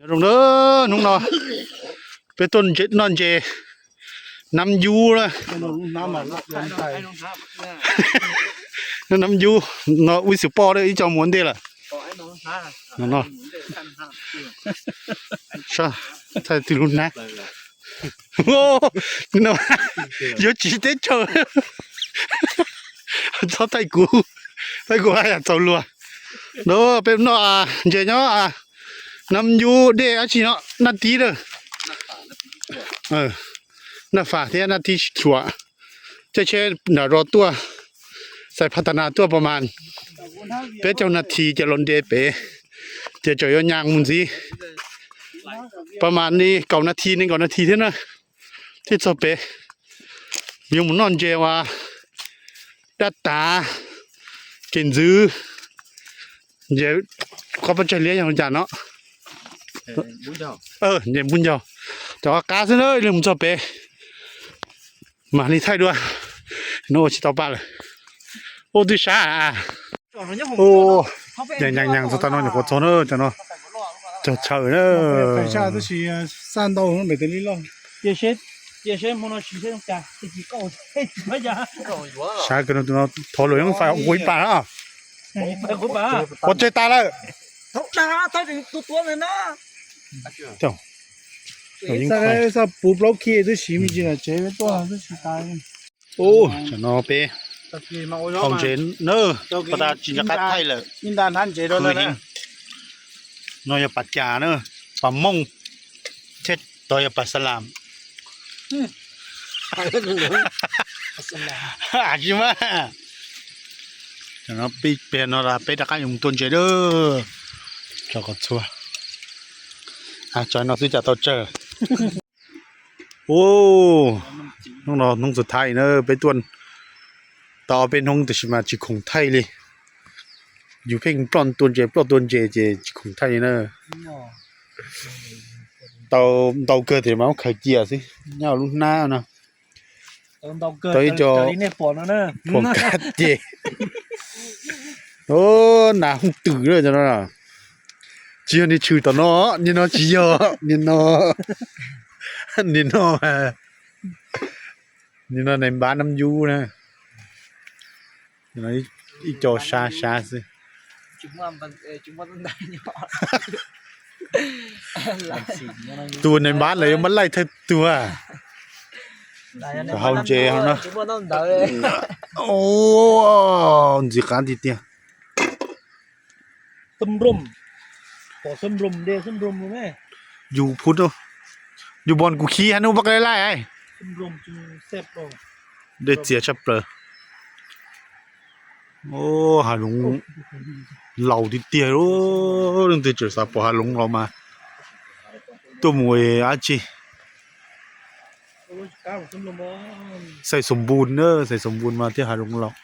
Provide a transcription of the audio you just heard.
Nyob zoo na, hnub no peb tuaj noj ntses nab yub na. Nab yub no ua xwm poj ib co mus ua ntej lawm. Thaij twg lub hnab. Yuav tsis teb chaws, txhob thaij kuv, thaij kuv haj yam txaus luag. No peb noj ntses nyob nab yub dej dab tsi no, naj tib na. Naj fam thiab naj tib tshua. Caij tsheb nram zos tuaj, xais phas tas nas tuaj pas mas peb caug nas this ces los nres pem, ces tseem yuav nyas mus ntxiv pas mas li kaum nas this, nees nkaum nas this thiab na, thiaj txog pem. Yuav mus noj ntses uas dab tav, kev ntxwv, ntses qab pob tsaig liab yog li cas no. Ntses npub ncaug, cov qab qab xwb na, ib leeg mus txog pem mam li thaij dua. No ua tsis tau pa lawm. Ua twb sab. Nyeem nyeem nyeem txog tag no nyuam qhuav txog na, cov no cog chaw na. Sav kawg no, tus no thov lawm yeej fais ua ib pas na. Ua tseg tas lawm. Puv plaub ki twb siv me ntsis tsev peb tuaj twb siv tas. Tam no peb hau ntses na, pas tas tsis nco qab thaij lawm. Khwv heev. No yog pas cas na, pas mooj, thiab tod yog pas xa lam. Tsis mas, peb no peb rov qab yuav mus tua ntses na. Tso kom txhua, tso no xwb cas tau tsawg. Hnub no hnub xus thaij na, peb tuaj tau ob peb hnub tiam sis mas tsis khoom thaij li. Yus pheej ploj tua ntses ploj tua ntses ces tsis khoom thaij li na. Tau ntau kawg tiam sis mas muab khaws cia xwb, nyob lub hnab no. Tau ib co phuam kab ces, nas hooj twm lawm cov no. Tsis yog niag tshwm tom no, niag no tsis yog, niag no, niag no, niag no nais npab nab yub na. Ib co sab sab xwb. Tus nais npab lawv yuav muab laij thawj tug. Hau ntses no. Ntxim qab tiag tiag. Yus phub, yus pom kuv khi hais nws pab qe laij. Dej txias tshaj plaws. Hav zoov laus tiag tiag, leej twg tseem xav pom hav zoov laus mas tuaj mus dab tsi. Xais xoom npun na, xais xoom npun mas thiaj hav zoov laus.